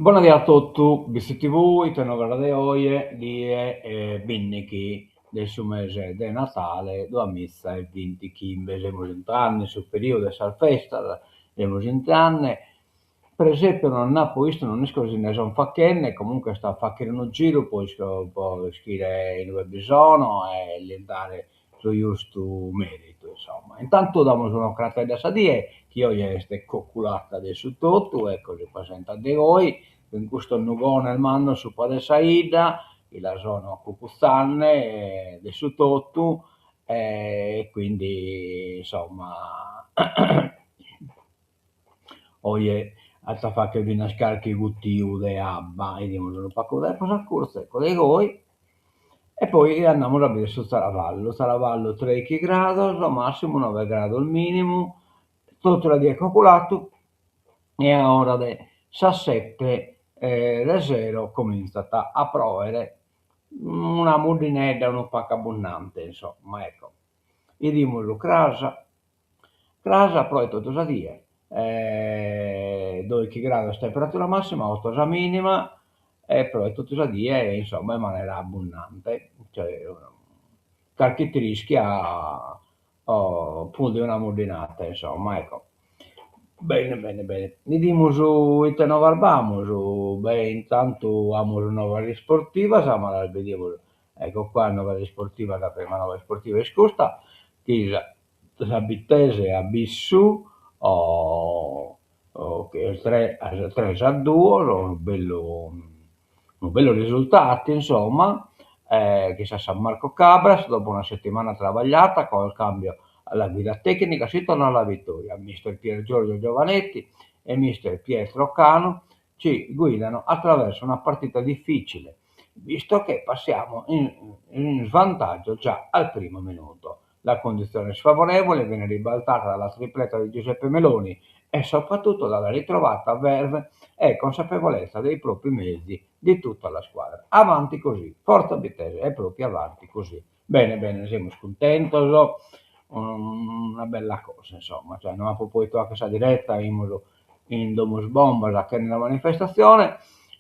Bona die a totu, BCTV, ite novas de oje, die bindighi de su mese de Natale duamiza e bintichimbe, semus intrande in su periodu de sas festas, semus intrande, presepios non nd'apo 'istu, non isco si nde son fachende, comunque est a faghere unu giru po ischire inue bi sono e lis dare su giustu meritu, insomma. Intantu damus un'ocratedda a sa die, chi oje est coculata de su totu, ecco si presentat de goi, cun custos nugones mannos supra de sa 'idda, chi la sono cucutzande de su totu e quindi insomma Oje at a fagher finas carchi gutiu de abba, 'idimus unu pagu tempus a curtzu, ecco de goi, e poi andamus a bider su Zaravallu, Zaravallu treichi grados massimu, noe grados minimu, totu sa die coculatu e a ora de sas sette de sero cominzat a proere una muddinedda unu pagu abbundante insomma, ecco. 'Idimus cras Cras proet totu sa die, doichi grados temperatura massima, oto sa minima e proet totu sa die insomma in manera abbundante, cioè carchi trischia prus de una muddinata insomma ecco. Bene bene bene, 'idimus ite novas b'amus, beh intantu amus novas isportivas ma las bidimus, ecco qua novas isportivas, sa prima nova isportiva est custa, chi sa Sa Bittese at bissu tres a duos, unu bellu unu bellu risultatu insomma, chi sa San Marco Cabras dopo una settimana travagliata col cambio alla guida tecnica si torna alla vittoria, mister Pier Giorgio Giovanetti e mister Pietro Canu ci guidano attraverso una partita difficile, visto che passiamo in svantaggio già al primo minuto. La condizione sfavorevole viene ribaltata dalla tripletta di Giuseppe Meloni e soprattutto dalla ritrovata verve e consapevolezza dei propri mezzi di tutta la squadra. Avanti così, forza Bittese, e proprio avanti così. Bene bene, semus cuntentos, una bella cosa insomma, cioè no apo podidu fagher sa diretta, 'imus in Domus Bombas achende una manifestazione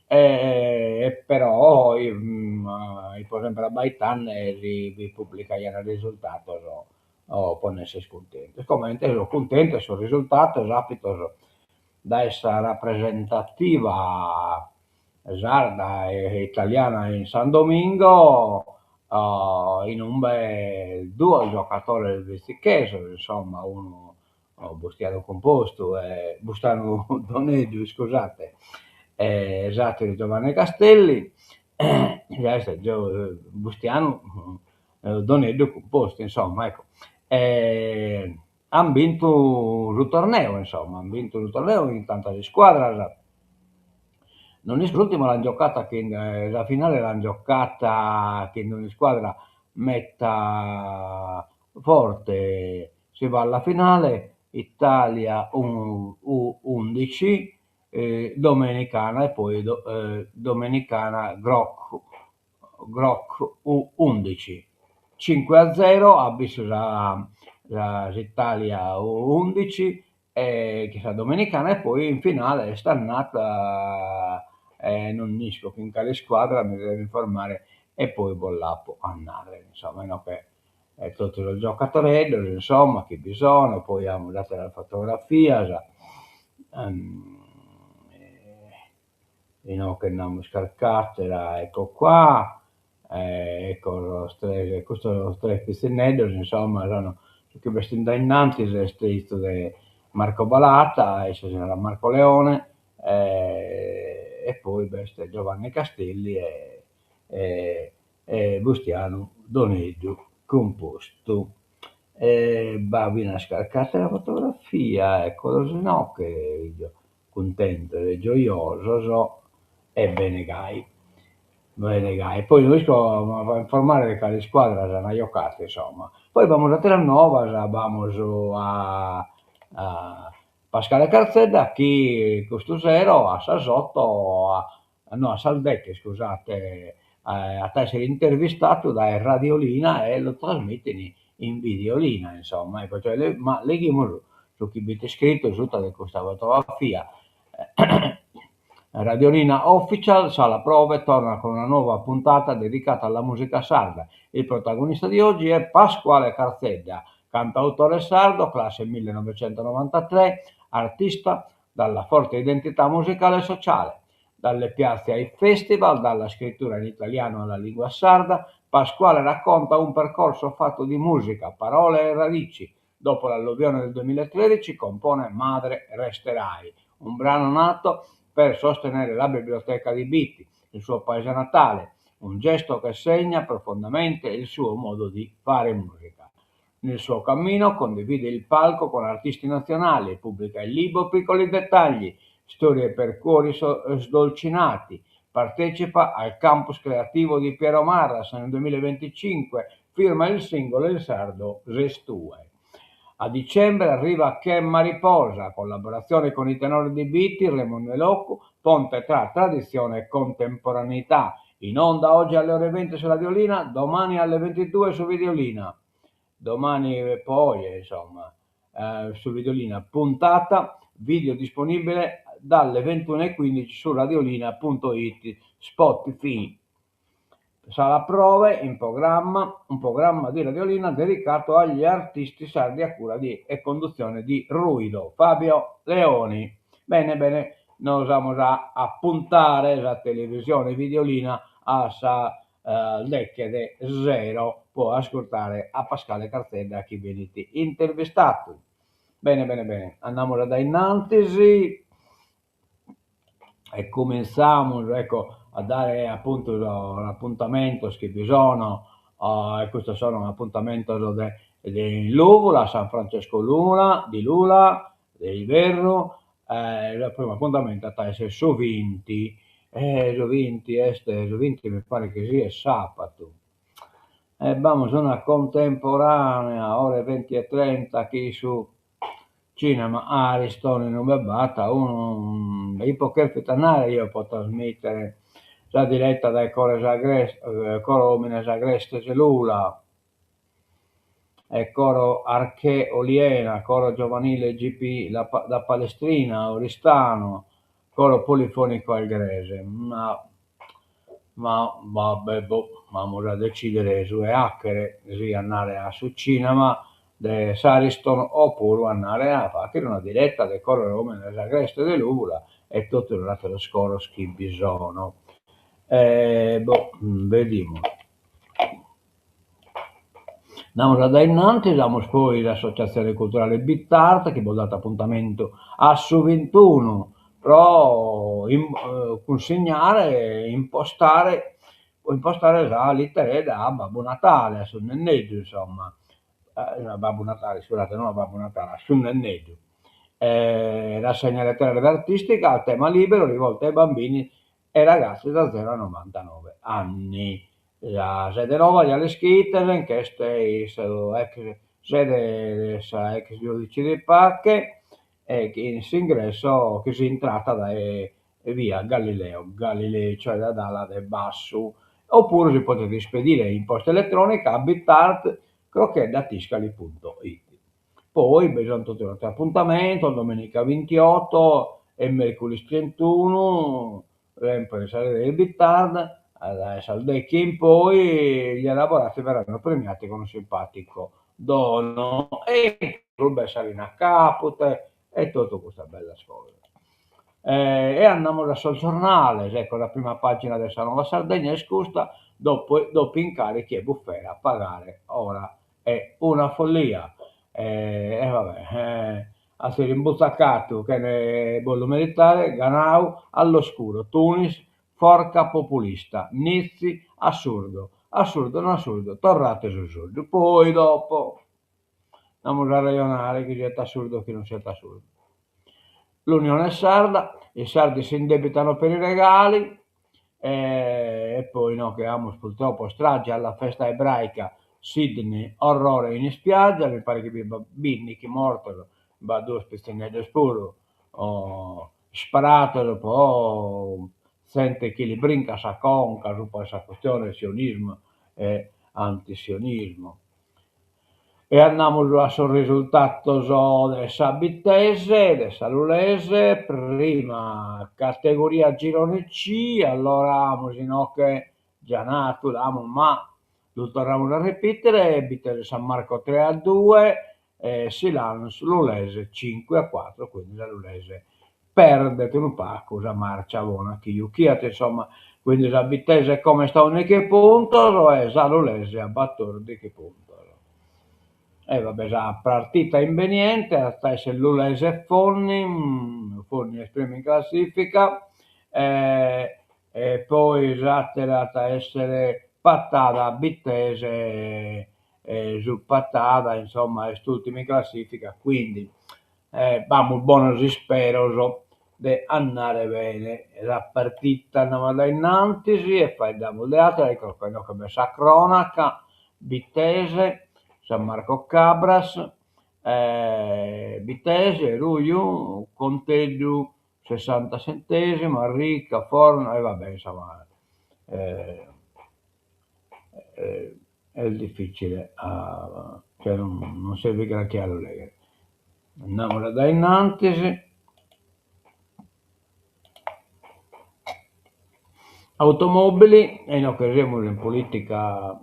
e però ipo sempre abbaitende si bi publicaian risultados po nd'esser cuntentos, comente so cuntentu 'e sos risultados apidos dae sa rapresentativa sarda e italiana in San Domingo inumbe duos giocadores bitzichesos, insomma, unu Bustianu Cumpostu e Bustianu Doneddu iscusate e s'atteru Giovanni Castelli est Bustianu Doneddu Cumpostu insomma ecco an bintu su torneu insomma an bintu su torneu in tantas iscuadras non isco s'ultima l'an giocata chin sa finale l'an giocata chin un'iscuadra meta forte Si va alla finale, Italia U undici, Domenicana e poi Domenicana Groc Groc U undici. Cinque a zero at bissu sa s'Italia U undici e chin sa Domenicana e poi in finale est andata non isco chin cale iscuadra, mi devo informare e poi bos l'apo a narrer, insomma inoghe e totu sos giocatoreddos insomma chi bi sono, poi amus atteras fotografias, inoghe nd'amus carc'attera, ecco qua, ecco sos tres custos tres pitzinneddos insomma sono, su chi b'est in dae innantis est 'izu de Marco Balata, isse si narat Marco Leone e poi b'est Giovanni Castelli e e Bustianu Doneddu Cumpostu. E b'at finas carchi attera fotografia, eccolos inoghe, cuntentos e gioiosos e bene gai, bene gai. Poi no isco, m'apo a informare de cale iscuadras an giocadu insomma. Poi b'amus atteras novas, b'amus a a Pascale Carzedda chi custu sero a sas otto no a sas deche iscusate, at a essere intervistatu dae Radiolina e lu trasmitin in videolina insomma ecco cioè ma leghimus su chi b'it iscritu suta de custa fotografia. Radiolina Official, Sala Prove torna con una nuova puntata dedicata alla musica sarda. Il protagonista di oggi è Pasquale Carzedda, cantautore sardo, classe millenovecentonovantatré, artista dalla forte identità musicale e sociale. Dalle piazze ai festival, dalla scrittura in italiano alla lingua sarda, Pasquale racconta un percorso fatto di musica, parole e radici. Dopo l'alluvione del 2013 compone Madre Resterai, un brano nato per sostenere la biblioteca di Bitti, il suo paese natale, un gesto che segna profondamente il suo modo di fare musica. Nel suo cammino condivide il palco con artisti nazionali, pubblica il libro Piccoli dettagli, storie per cuori sdolcinati, partecipa al campus creativo di Piero Marras nel 2025, firma il singolo Il Sardo Ses Tue. A dicembre arriva Che Mariposa, collaborazione con i tenori di Bitti, Raimondo Elocu, ponte tra tradizione e contemporaneità. In onda oggi alle ore 20 su Radiolina, domani alle 22 su Videolina. Domani e poi, insomma, su Videolina, puntata, video disponibile dalle 21.15 su radiolina.it, Spotify. Sala prove in programma, un programma di Radiolina dedicato agli artisti sardi a cura di, e conduzione di Ruido Fabio Leoni. Bene, bene, nos amus a apuntare sa televisione Videolina a sas deche de sero po ascurtare a Pascale Carzedda chi benit intervistadu. Bene, bene, bene, andamus a dae innantis e cumintzamus, ecco, a dare apuntu sos apuntamentos chi bi sono, e custos sono apuntamentos de de Lùvula, San Francesco Lula, di Lula, de iberru, su primu apuntamentu at a esser su binti, e su binti est, su binti mi paret chi siet sapadu, e b'amus una contemporanea, ore 20 e 30, chi su Cinema Ariston inube b'at unu, ipo cherfidu andare eo po trasmittere sa diretta dae Coro Coro Omines Agrestes Lula e Coro Archè Oliena, Coro Giovanile GP da Palestrina, Oristano, Coro Polifonico Alguerese, ma ma va be' boh, amus a decidere su 'e 'achere, si andare a su cinema de s'Ariston opuru andare a faghere una diretta de Coro Omines Agrestes de Lùvula e totu sos ateros coros chi bi sono. Boh, bedimus. Andamus a dae innantis, amus poi s'associatzione culturale Bitart chi bos dat apuntamentu a su bintunu pro cunsignare e impostare impostare sa literedda a Babbu Natale, a su nenneddu insomma, a Babbu Natale, iscusate, no a Babbu Natale, a su nenneddu. Rassegna letteraria ed artistica a tema libero rivolta ai bambini e ragazzi da 0 a 99 anni. Sa sede noba ja l'ischites, nch'est in su ex sede de sa ex giudici di pache e chi s'ingresso chi s'intrat dae via Galileo Galilei, cioè dae s'ala de bassu, opuru si podet ispedire in posta elettronica a bitart crocchedda tiscali punto it. Poi bi sunt totu sos ateros apuntamentos, domenica bintiotto e mercuris trintunu, sempre in sa sede de Bitart, dae sas deche in poi gli elaborati verranno premiati con un simpatico dono e in prus b'est sa Rina Capute e totu custas bellas cosas. E andamus a sos giornales, ecco sa prima pagina de sa Nuova Sardegna est custa, dopo doppi incarichi e bufera pagare ora è una follia. E va bè, a imbutzacatu chene bos lu meritare, Ganau all'oscuro, Tunis forca populista, Nizzi assurdo, assurdo no assurdo, torrate su soddu, poi dopo amus a arrejonare chi siat assurdu o chi non siat assurdu. L'Unione Sarda, i sardi si indebitano per i regali e poi no che amus purtroppo strage alla festa ebraica Sydney, orrore in ispiaggia, mi paret chi bi b'at bindighi mortos, b'at duos pitzinneddos puru isparados po zente chi li brincat sa conca subra sa chistione sionismu e antisionismu. E andamus a sos risultados de sa Bittese, de sa Lulese, prima categoria girone C, allora amus inoghe già nadu l'amus ma lu torramus a repìtere, Bittese San Marco tres a due e Silanus Lulese cinque a quattro, quindi sa Lulese perdet unu pagu sa marcia bona chi giughiat, insomma, quindi sa Bittese como est a ùndighi puntos e sa Lulese a batòrdighi puntos. E va bè, sa partita imbeniente at a èssere Lulese Fonni, Fonni est primu in classifica, e e poi s'àtera at a èssere Patada Bittese e su Patada insomma est ùrtimu in classifica, quindi b'amus bonos isperos de andare bene sa partita. Andamus a dae innantis e faeddamus de àteru, ecco inoghe b'est sa cronaca, Bittese, San Marco Cabras, Bittese, Ruju, Conteddu sessantasettesimu, Arrica, Forno e va bè insomma est difficile a cioè non servit granché a lu leghere. Andamus a dae innantis. Automobili, e inoghe semus in politica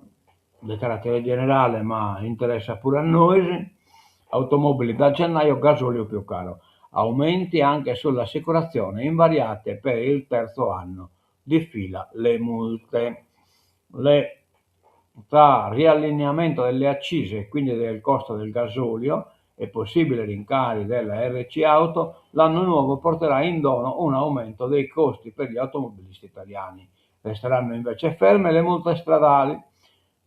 de carattere generale ma interessat puru a nois, automobili da gennaio gasolio più caro, aumenti anche sull'assicurazione invariate per il terzo anno di fila le multe. Le, tra riallineamento delle accise e quindi del costo del gasolio e possibili rincari della RC Auto, l'anno nuovo porterà in dono un aumento dei costi per gli automobilisti italiani. Resteranno invece ferme le multe stradali.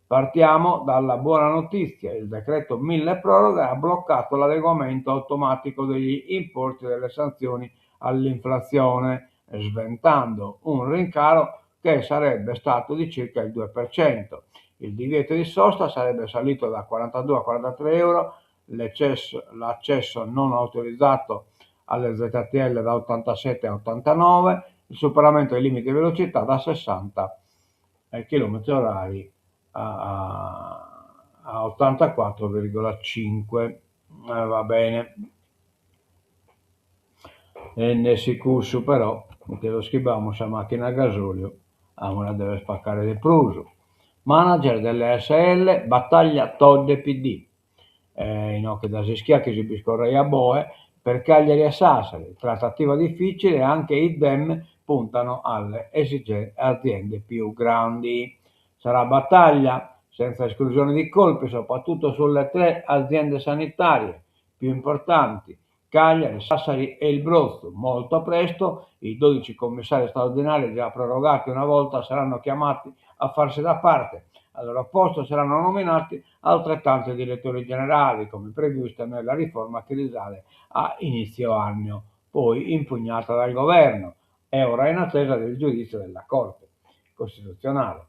Partiamo dalla buona notizia, il decreto mille proroghe ha bloccato l'adeguamento automatico degli importi delle sanzioni all'inflazione, sventando un rincaro che sarebbe stato di circa il 2%. Il divieto di sosta sarebbe salito da 42 a 43 euro, l'accesso non autorizzato alle ZTL da 87 a 89, il superamento dei limiti di velocità da 60 chilometri orari a 84,5. Va bene. E nessi cussu però, che los chi b'amus sa macchina a gasolio, amus a dever pagare de prus. Manager delle ASL, battaglia Todde PD. Inoghe già s'ischiat chi si b'iscorraiat boe, per Cagliari e Sassari, trattativa difficile, anche i Dem puntano alle aziende più grandi. Sarà battaglia senza esclusione di colpi, soprattutto sulle tre aziende sanitarie più importanti, Cagliari, Sassari e il Brotzu. Molto presto i 12 commissari straordinari già prorogati una volta saranno chiamati a farsi da parte. Al loro posto saranno nominati altrettanti direttori generali, come previsto nella riforma che risale a inizio anno, poi impugnata dal governo e ora in attesa del giudizio della Corte Costituzionale.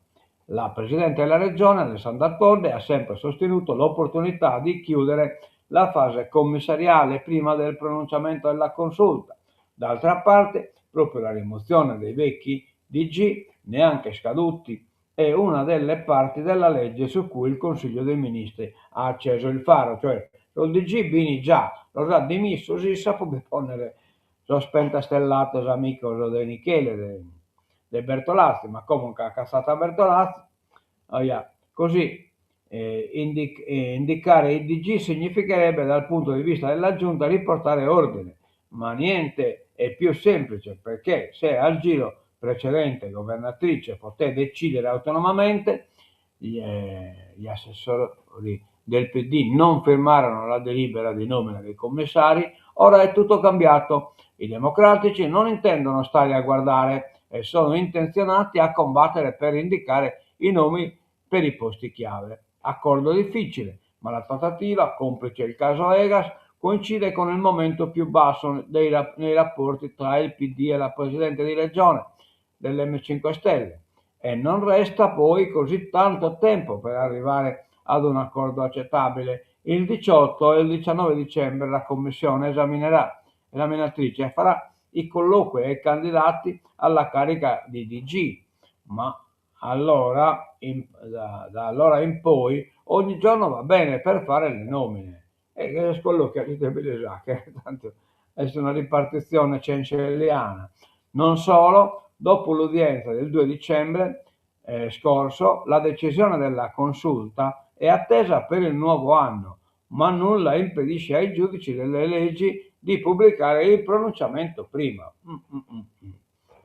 La Presidente della Regione, Alessandra Todde, ha sempre sostenuto l'opportunità di chiudere la fase commissariale prima del pronunciamento della consulta. D'altra parte, proprio la rimozione dei vecchi DG, neanche scaduti, è una delle parti della legge su cui il Consiglio dei Ministri ha acceso il faro, cioè sos DG b'in già, los at dimissos issa pro bi ponnere sos pentastellados amicos de Michele, de, de Bertolazzi, ma como nch'at catzadu a Bertolazzi, oja, così eh, indic indicare i DG significherebbe dal punto di vista della giunta riportare ordine, ma niente è più semplice perché se al giro precedente governatrice poté decidere autonomamente, gli, eh, gli assessori del PD non firmarono la delibera di nomina dei commissari, ora è tutto cambiato. I democratici non intendono stare a guardare e sono intenzionati a combattere per indicare i nomi per i posti chiave. Accordo difficile, ma la trattativa, complice il caso Egas, coincide con il momento più basso dei, nei rapporti tra il PD e la Presidente di Regione dell'M5 Stelle e non resta poi così tanto tempo per arrivare ad un accordo accettabile. Il 18 e il 19 dicembre la Commissione esaminerà, esaminatrice farà i colloqui ai candidati alla carica di DG, ma allora, in, da, da allora in poi Ogni giorno va bene per fare le nomine. E est quello che ite bi deves fagher, tantu est una ripartizione cencelliana. Non solo, dopo l'udienza del 2 dicembre scorso, la decisione della consulta è attesa per il nuovo anno, ma nulla impedisce ai giudici delle leggi di pubblicare il pronunciamento prima.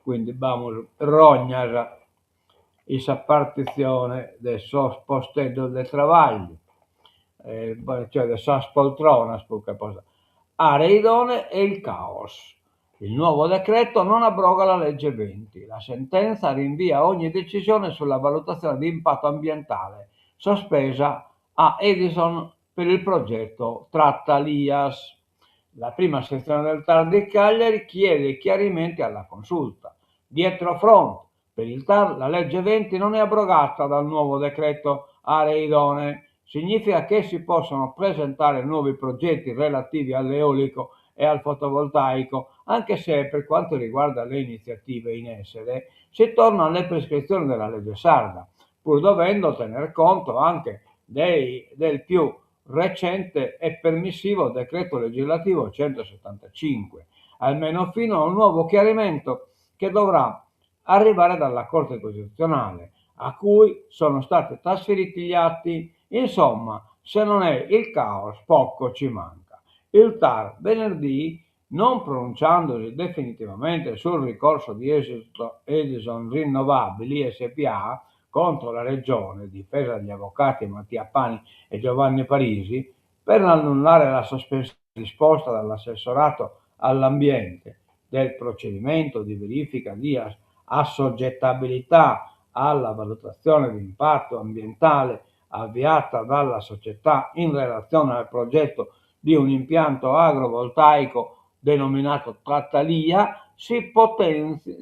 Quindi b'amus rognas in sa partitzione de sos posteddos de trabagliu, cioè de sas poltronas prus che posta. Aree idonee e il caos. Il nuovo decreto non abroga la legge 20. La sentenza rinvia ogni decisione sulla valutazione di impatto ambientale sospesa a Edison per il progetto Tratalias. La prima sezione del TAR di Cagliari chiede chiarimenti alla consulta. Dietro front, per il TAR la legge 20 non è abrogata dal nuovo decreto aree idonee. Significa che si possono presentare nuovi progetti relativi all'eolico e al fotovoltaico, anche se per quanto riguarda le iniziative in essere si torna alle prescrizioni della legge sarda, pur dovendo tener conto anche dei, del più recente e permissivo decreto legislativo 175, almeno fino a un nuovo chiarimento che dovrà arrivare dalla Corte Costituzionale, a cui sono stati trasferiti gli atti. Insomma, se non è il caos, poco ci manca. Il TAR venerdì, non pronunciandosi definitivamente sul ricorso di Edison Rinnovabili SPA contro la Regione, difesa dagli avvocati Mattia Pani e Giovanni Parisi, per annullare la sospensione disposta dall'assessorato all'ambiente del procedimento di verifica di assoggettabilità alla valutazione di impatto ambientale avviata dalla società in relazione al progetto di un impianto agrovoltaico denominato Trattalia, si potenzi,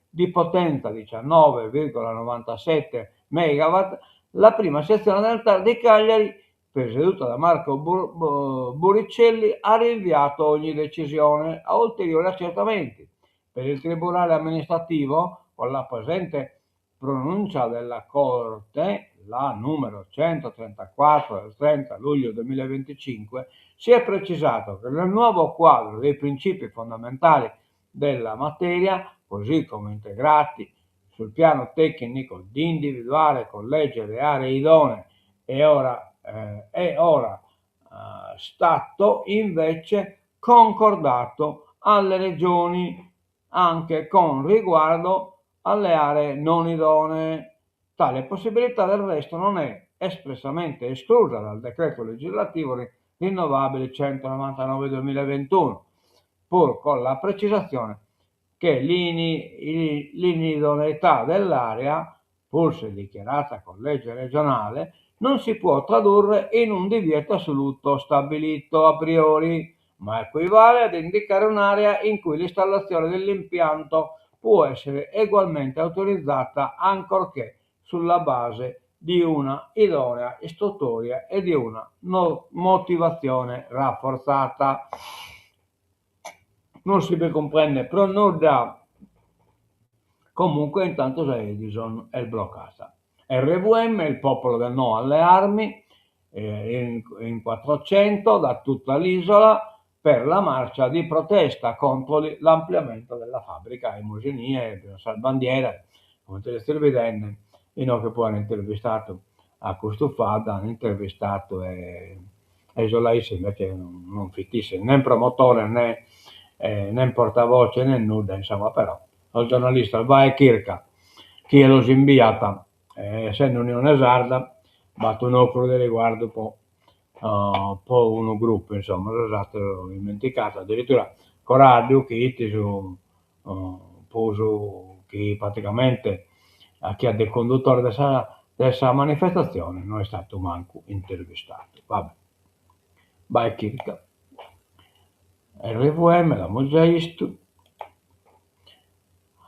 di potenza 19,97 megawatt, la prima sezione del TAR di Cagliari, presieduta da Marco Buricelli, ha rinviato ogni decisione a ulteriori accertamenti. Per il Tribunale amministrativo, con la presente pronuncia della Corte, la numero 134 del 30 luglio 2025, si è precisato che nel nuovo quadro dei principi fondamentali della materia, così come integrati sul piano tecnico di individuare con legge le aree idonee, è ora, è ora stato invece concordato alle regioni anche con riguardo alle aree non idonee. Tale possibilità del resto non è espressamente esclusa dal decreto legislativo rinnovabili 199-2021, pur con la precisazione che l'inidoneità dell'area, pur se dichiarata con legge regionale, non si può tradurre in un divieto assoluto stabilito a priori, ma equivale ad indicare un'area in cui l'installazione dell'impianto può essere ugualmente autorizzata ancorché sulla base di una idonea istruttoria e di una motivazione rafforzata. Non si comprende pro nudda. Comunque intanto sa Edison est bloccata. RVM, il popolo del no alle armi, in 400 da tutta l'isola per la marcia di protesta contro l'ampliamento della fabbrica in Mosinie, sa bandiera, come te le bidende, inoghe poi an intervistadu a custu Fadda, an intervistadu e Isola isse invece non fit isse nen promotore ne nen portavoce nen nudda, insomma, però sos giornalistas bae e chirca chie los imbiat, essende Unione Sarda b'at un'ocru de riguardu po po unu gruppu, insomma, sos atteros ismenticados, addirittura Coraddu chi 'it su prus chi praticamente 'achiat de conduttore de sa de sa manifestazione no est istadu mancu intervistadu, va be'. Bae e chirca. RVM l'amus già 'istu.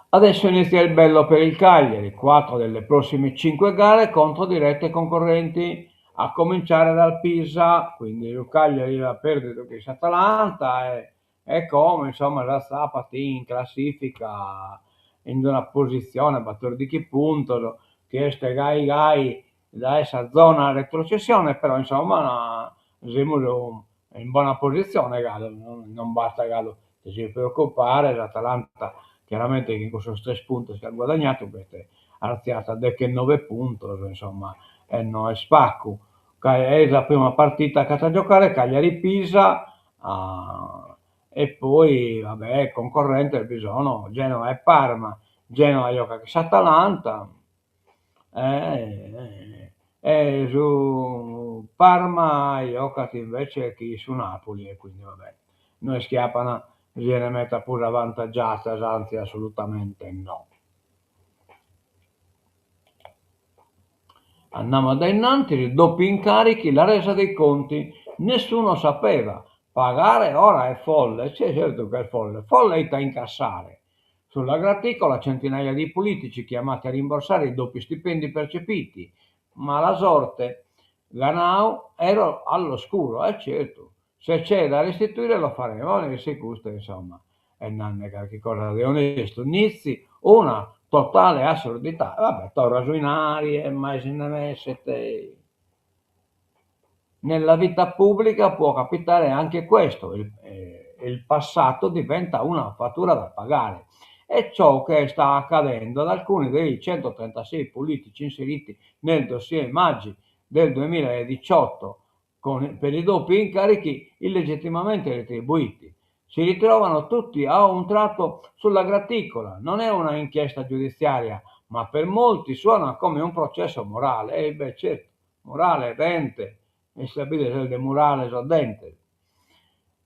Adesso inizia il bello per il Cagliari, quattro delle prossime cinque gare contro dirette concorrenti, a cominciare dal Pisa, quindi il Cagliari at perdidu chin s'Atalanta e e como insomma s'atzapat in classifica in una positzione battordighi puntos chi est gai gai. dae sa zona retrocessione, però insomma semus in bona positzione galu, non b'at galu de si preocupare, s'Atalanta chiaramente chin cussos tres puntos chi at guadagnadu b'est artziada a dechenoe puntos, insomma, e no est pagu, ca est sa prima partida chi at a giocare Cagliari-Pisa e poi va bè concorrentes bi sono Genoa e Parma, Genoa giocat chin s'Atalanta e su Parma giocat invece chin su Napoli e quindi va bè, no est chi apan sian meda prus avantagiadas, anzi assolutamente no. Andamus a dae innantis, doppi incarichi, la resa dei conti, nessuno sapeva, pagare ora è folle, certu chi est folle, folle ite a incassare. Sulla graticola centinaia di politici chiamati a rimborsare i doppi stipendi percepiti, malasorte, Ganau, ero all'oscuro, e certu, se c'è da restituire lo faremo, nessi custu insomma est nande carchi cosa de onestu, Nizzi una totale assurdità, va bè, torra su 'inari e mai si nde messet. Nella vita pubblica può capitare anche questo, il, eh, il passato diventa una fattura da pagare. È ciò che sta accadendo ad alcuni dei 136 politici inseriti nel dossier Maggi del 2018 con, per i doppi incarichi illegittimamente retribuiti. Si ritrovano tutti a un tratto sulla graticola. Non è una inchiesta giudiziaria, ma per molti suona come un processo morale. E beh, certo, morale, dente, e sapete se de murales o dente.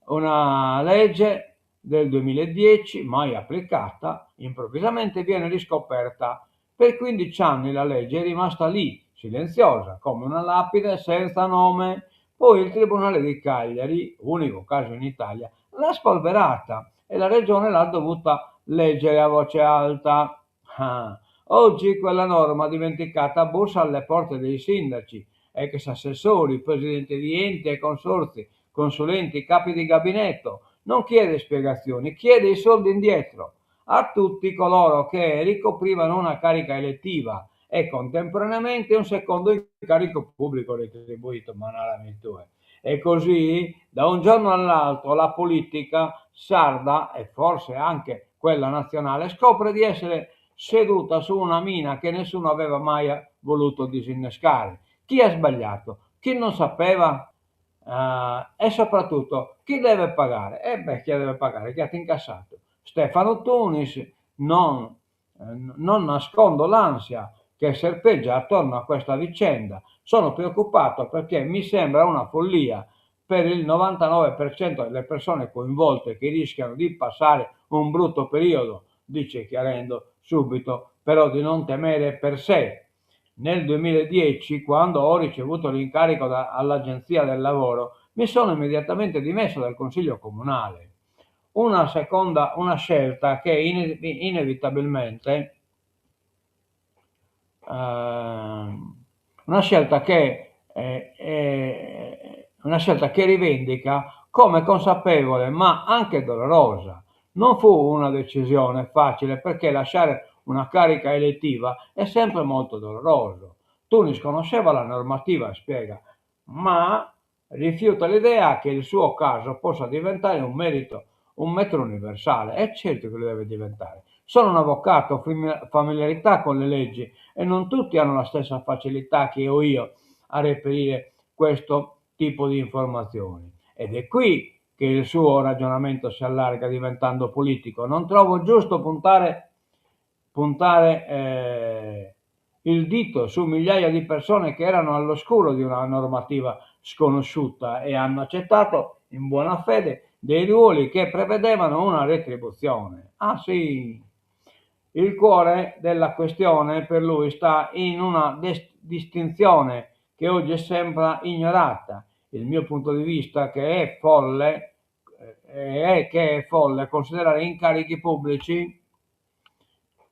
Una legge del 2010, mai applicata, improvvisamente viene riscoperta. Per 15 anni la legge è rimasta lì, silenziosa, come una lapide senza nome. Poi il Tribunale di Cagliari, unico caso in Italia, l'ha spolverata e la regione l'ha dovuta leggere a voce alta. Ah. Oggi quella norma dimenticata bussa alle porte dei sindaci, ex assessori, presidenti di enti e consorzi, consulenti, capi di gabinetto. Non chiede spiegazioni, chiede i soldi indietro a tutti coloro che ricoprivano una carica elettiva e contemporaneamente un secondo incarico pubblico retribuito, ma narami tue. E così, da un giorno all'altro, la politica sarda e forse anche quella nazionale scopre di essere seduta su una mina che nessuno aveva mai voluto disinnescare. Chi ha sbagliato? Chi non sapeva? Uh, e soprattutto chi deve pagare? E eh beh, chi deve pagare? Chi ha incassato? Stefano Tunis, non, eh, non nascondo l'ansia che serpeggia attorno a questa vicenda. Sono preoccupato perché mi sembra una follia per il 99% delle persone coinvolte che rischiano di passare un brutto periodo, dice chiarendo subito però di non temere per sé. Nel 2010, quando ho ricevuto l'incarico da, all'Agenzia del Lavoro, mi sono immediatamente dimesso dal Consiglio Comunale. Una seconda, una scelta che inevitabilmente eh, una scelta che eh, eh, una scelta che rivendica come consapevole ma anche dolorosa. Non fu una decisione facile perché lasciare una carica elettiva è sempre molto doloroso. Tunis conosceva la normativa, spiega, ma rifiuta l'idea che il suo caso possa diventare un merito, un metro universale. È certo che lo deve diventare. Sono un avvocato, ho familiarità con le leggi e non tutti hanno la stessa facilità che ho io a reperire questo tipo di informazioni. Ed è qui che il suo ragionamento si allarga diventando politico. Non trovo giusto puntare, puntare eh, il dito su migliaia di persone che erano all'oscuro di una normativa sconosciuta e hanno accettato in buona fede dei ruoli che prevedevano una retribuzione. Ah sì, il cuore della questione per lui sta in una distinzione che oggi sembra ignorata. Il mio punto di vista che è folle eh, è che è folle considerare incarichi pubblici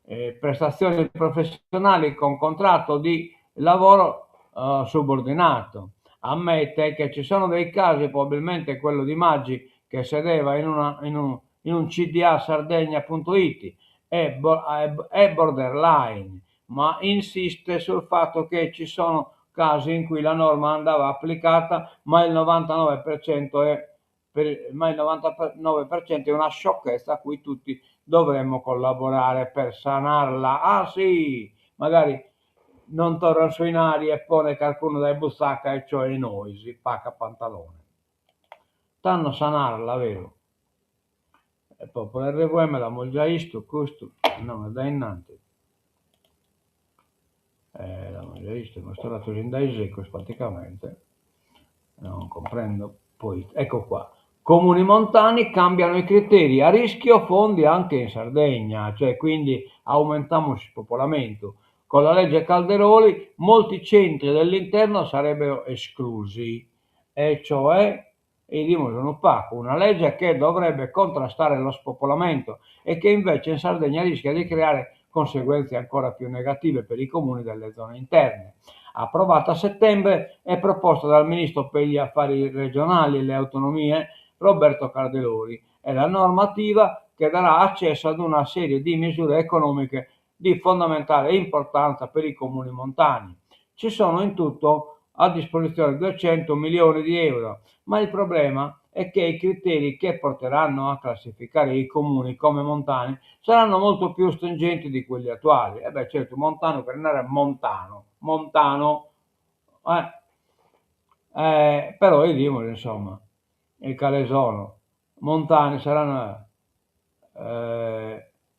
eh, prestazioni professionali con contratto di lavoro eh, subordinato. Ammette che ci sono dei casi, probabilmente quello di Maggi, che sedeva in, una, in, un, in un CDA Sardegna.it, è, è borderline, ma insiste sul fatto che ci sono casi in cui la norma andava applicata, ma il 99% è per, ma il 99% è una sciocchezza a cui tutti dovremmo collaborare per sanarla. Ah sì, magari non torran su 'inari e ponet carcunu dae butzaca e cioè nois, paca pantalone. Tando sanarla, beru? E Popolo RVM l'amus giai 'istu custu, andamus dae innanti. Eh, l'amus giai 'istu, semus torrados in dae segus praticamente. Non comprendo poi, ecco qua. Comuni montani cambiano i criteri, a rischio fondi anche in Sardegna, cioè quindi aumentiamo spopolamento. Con la legge Calderoli molti centri dell'interno sarebbero esclusi, e cioè, 'idimus unu pagu, una legge che dovrebbe contrastare lo spopolamento e che invece in Sardegna rischia di creare conseguenze ancora più negative per i comuni delle zone interne. Approvata a settembre e proposta dal ministro per gli affari regionali e le autonomie Roberto Calderoli. È la normativa che darà accesso ad una serie di misure economiche di fondamentale importanza per i comuni montani. Ci sono in tutto a disposizione 200 milioni di euro, ma il problema è che i criteri che porteranno a classificare i comuni come montani saranno molto più stringenti di quelli attuali. E beh, certo, montano per andare montano, montano, eh. Però io dico, insomma, e cale sono? Montani saranno...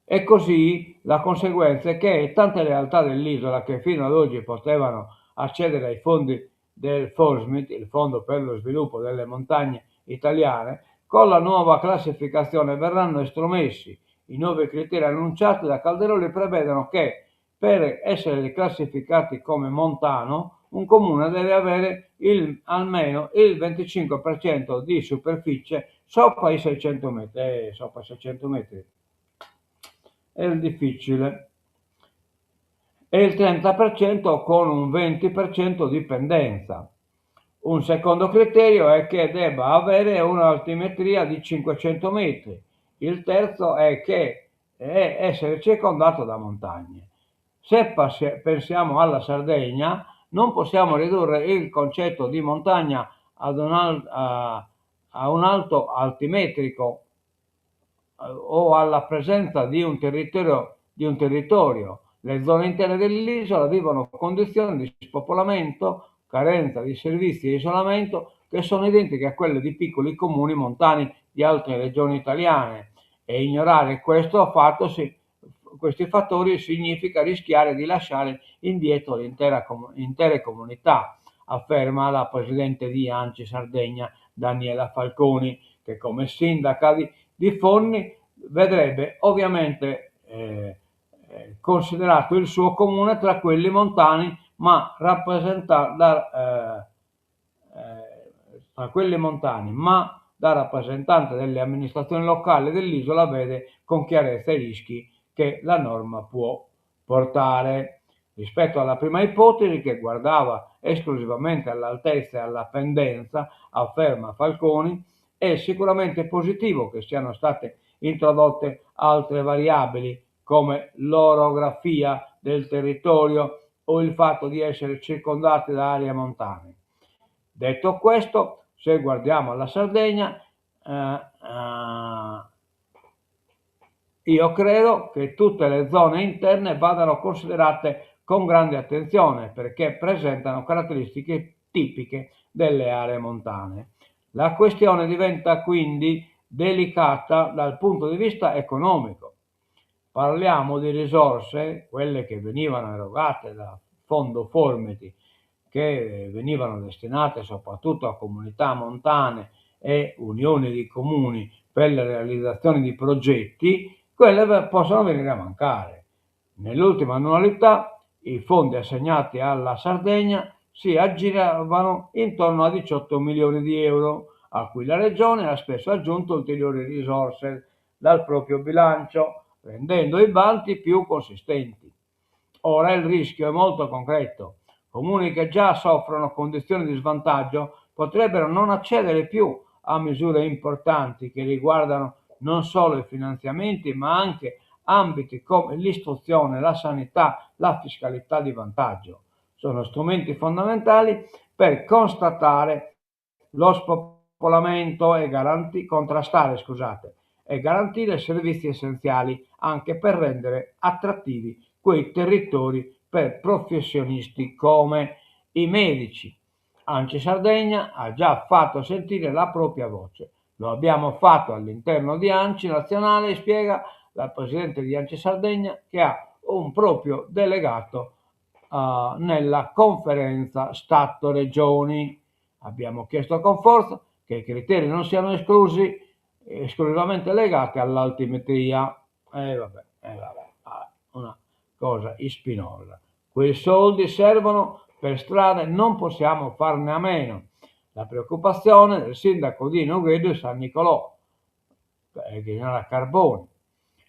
E così la conseguenza è che tante realtà dell'isola che fino ad oggi potevano accedere ai fondi del FOSMIT, il Fondo per lo sviluppo delle montagne italiane, con la nuova classificazione verranno estromessi. I nuovi criteri annunciati da Calderoli prevedono che per essere classificati come montano un comune deve avere almeno il 25% di superficie sopra i 600 metri. Sopra i 600 metri è difficile. E il 30% con un 20% di pendenza. Un secondo criterio è che debba avere un'altimetria di 500 metri. Il terzo è che è essere circondato da montagne. Se pensiamo alla Sardegna, non possiamo ridurre il concetto di montagna ad un a, a un alto altimetrico o alla presenza di un territorio, di un territorio. Le zone interne dell'isola vivono condizioni di spopolamento, carenza di servizi e isolamento che sono identiche a quelle di piccoli comuni montani di altre regioni italiane, e ignorare questo fatto si, questi fattori significa rischiare di lasciare indietro l'intera intere comunità, afferma la presidente di ANCI Sardegna Daniela Falconi, che come sindaca di Fonni vedrebbe ovviamente considerato il suo comune tra quelli montani, ma rappresenta da tra quelli montani, ma da rappresentante delle amministrazioni locali dell'isola vede con chiarezza i rischi che la norma può portare. Rispetto alla prima ipotesi, che guardava esclusivamente all'altezza e alla pendenza, afferma Falconi, è sicuramente positivo che siano state introdotte altre variabili come l'orografia del territorio o il fatto di essere circondati da aree montane. Detto questo, se guardiamo alla Sardegna, io credo che tutte le zone interne vadano considerate con grande attenzione perché presentano caratteristiche tipiche delle aree montane. La questione diventa quindi delicata dal punto di vista economico. Parliamo di risorse, quelle che venivano erogate da Fondo Formiti, che venivano destinate soprattutto a comunità montane e unioni di comuni per la realizzazione di progetti, quelle possono venire a mancare. Nell'ultima annualità i fondi assegnati alla Sardegna si aggiravano intorno a 18 milioni di euro, a cui la Regione ha spesso aggiunto ulteriori risorse dal proprio bilancio, rendendo i bandi più consistenti. Ora il rischio è molto concreto. Comuni che già soffrono condizioni di svantaggio potrebbero non accedere più a misure importanti che riguardano non solo i finanziamenti, ma anche ambiti come l'istruzione, la sanità, la fiscalità di vantaggio. Sono strumenti fondamentali per constatare lo spopolamento e garanti, contrastare, scusate, e garantire servizi essenziali anche per rendere attrattivi quei territori per professionisti come i medici. Anci Sardegna ha già fatto sentire la propria voce. Lo abbiamo fatto all'interno di Anci Nazionale, spiega la Presidente di Anci Sardegna, che ha un proprio delegato uh, nella conferenza Stato-Regioni. Abbiamo chiesto con forza che i criteri non siano esclusi, esclusivamente legati all'altimetria. E eh, vabbè, eh, vabbè, una cosa ispinosa. Quei soldi servono per strade, non possiamo farne a meno. La preoccupazione del sindaco di Nughedu San Nicolò, eh, che era Carboni.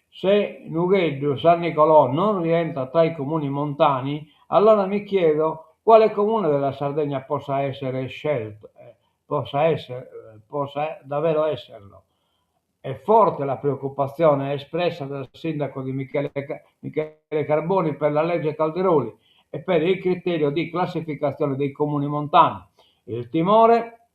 Se Nughedu San Nicolò non rientra tra i comuni montani, allora mi chiedo quale comune della Sardegna possa essere scelto, eh, possa, essere, eh, possa davvero esserlo. È forte la preoccupazione espressa dal sindaco di Michele, Michele Carboni per la legge Calderoli e per il criterio di classificazione dei comuni montani. Il timore,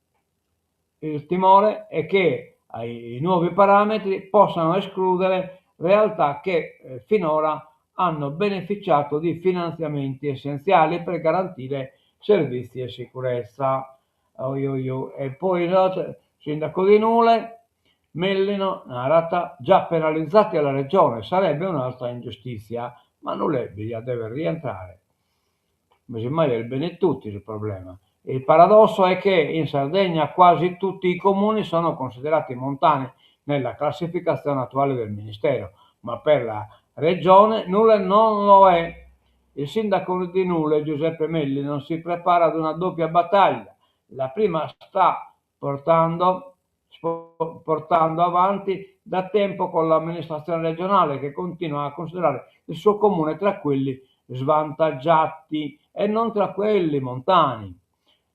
il timore è che i nuovi parametri possano escludere realtà che eh, finora hanno beneficiato di finanziamenti essenziali per garantire servizi e sicurezza. Oh, oh, oh. E poi il sindaco di Nule, Mellino, Narata, già penalizzati alla regione, sarebbe un'altra ingiustizia, ma Nule bisogna deve rientrare. Ma semmai è il bene tutti il problema. Il paradosso è che in Sardegna quasi tutti i comuni sono considerati montani nella classificazione attuale del Ministero, ma per la regione Nule non lo è. Il sindaco di Nule, Giuseppe Melli, non si prepara ad una doppia battaglia. La prima sta portando, portando avanti da tempo con l'amministrazione regionale che continua a considerare il suo comune tra quelli svantaggiati e non tra quelli montani.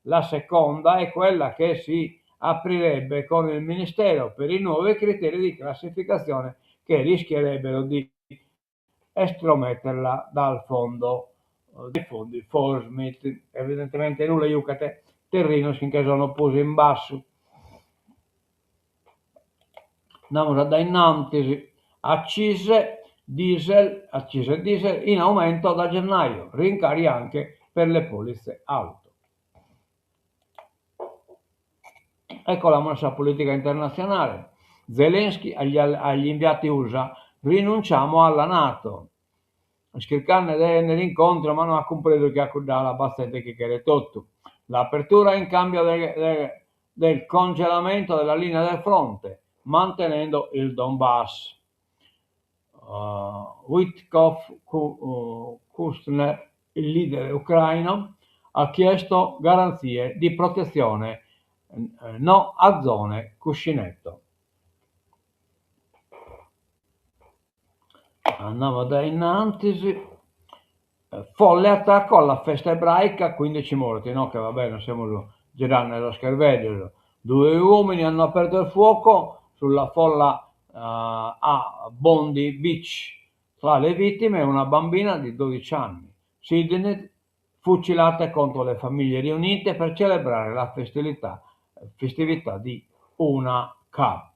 La seconda è quella che si aprirebbe con il Ministero per i nuovi criteri di classificazione che rischierebbero di estrometterla dal fondo, eh, dai fondi Fosmit. Evidentemente nulla jucate terrinos chi nche sono prus in bassu. Andamus a dae innantis. Accise diesel, accise diesel in aumento da gennaio, rincari anche per le polizze auto. Ecco la mossa politica internazionale. Zelensky agli, agli inviati USA, rinunciamo alla Nato. Chircande de 'ennere incontro, ma no at cumpresu chi a cudd'ala b'at zente chi cheret totu. L'apertura in cambio de, de, del congelamento della linea del fronte, mantenendo il Donbass. Uh, Witkoff uh, Kushner, il leader ucraino, ha chiesto garanzie di protezione, eh, no a zone cuscinetto. Andiamo da innantis. Folle attacco alla festa ebraica, 15 morti, no? Che va bene, siamo girando sos cherveddos. Due uomini hanno aperto il fuoco sulla folla uh, a Bondi Beach. Tra le vittime una bambina di 12 anni. Sydney fucilate contro le famiglie riunite per celebrare la festività, festività di Hanukkah.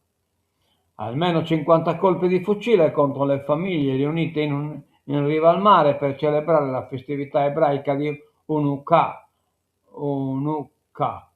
Almeno 50 colpi di fucile contro le famiglie riunite in, un, in riva al mare per celebrare la festività ebraica di Hanukkah. Hanukkah,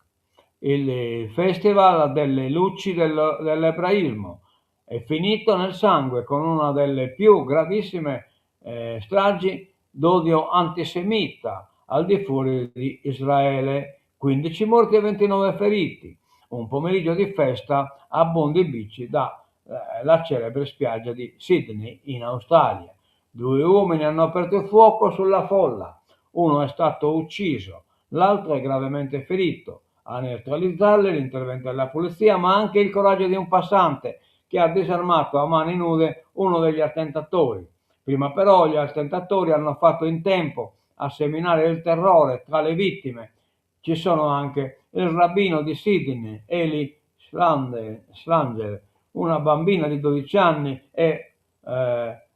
il festival delle luci del, dell'ebraismo. È finito nel sangue con una delle più gravissime eh, stragi d'odio antisemita al di fuori di Israele. 15 morti e 29 feriti. Un pomeriggio di festa a Bondi Beach da eh, la celebre spiaggia di Sydney in Australia. Due uomini hanno aperto il fuoco sulla folla. Uno è stato ucciso, l'altro è gravemente ferito. A neutralizzarli l'intervento della polizia, ma anche il coraggio di un passante che ha disarmato a mani nude uno degli attentatori. Prima però gli attentatori hanno fatto in tempo a seminare il terrore tra le vittime. Ci sono anche il rabbino di Sydney, Eli Schlanger, una bambina di 12 anni e, eh,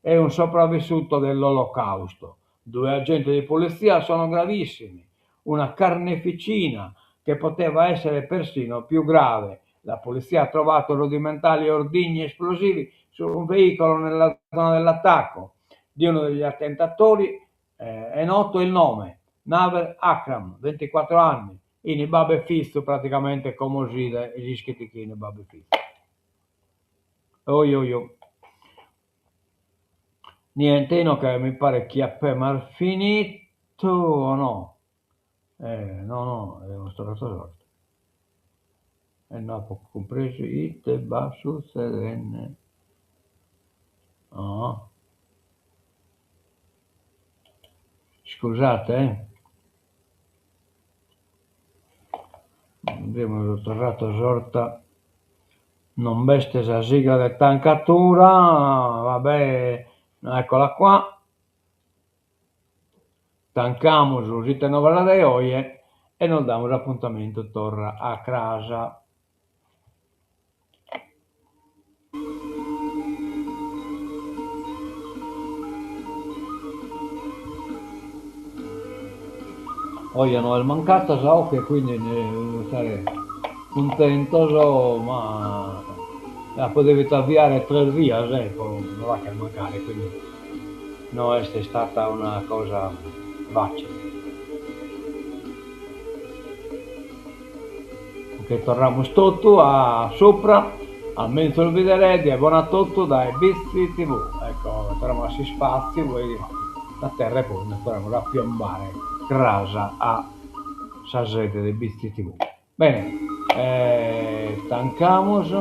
eh, un sopravvissuto dell'Olocausto. Due agenti di polizia sono gravissimi, una carneficina che poteva essere persino più grave. La polizia ha trovato rudimentali ordigni esplosivi su un veicolo nella zona dell'attacco. Di uno degli attentatori eh, è noto il nome, Naveed Akram, 24 anni, Ini babbu e fizu praticamente como si s'ischit chi ini babbu e fizu. Oi oi oi. Niente, inoghe mi paret chi apemas finitu o no? Eh no no, semus torrados sorte. E no apo cumpresu ite b'at sutzedende. Oh. Iscusate eh. Semus torrados 'orta, non b'est sa sigla de tancatura, va bè, eccola qua. Tancamus s'ite novas de oje e nos damus apuntamentu torra a cras. Oje no est mancata sa 'oche quindi devimus istare cuntentos ma apo devidu avviare tres vias e pro no fagher mancare quindi no est istata una cosa facile. Nche torramus totu a supra, a menzus bidere, die bona a totu dae Bitzi TV. Ecco, torramus a s'ispatziu, poi sa terra e poi nos torramus a piombare cras a sa sede de Bitzi TV. Bene, tancamus.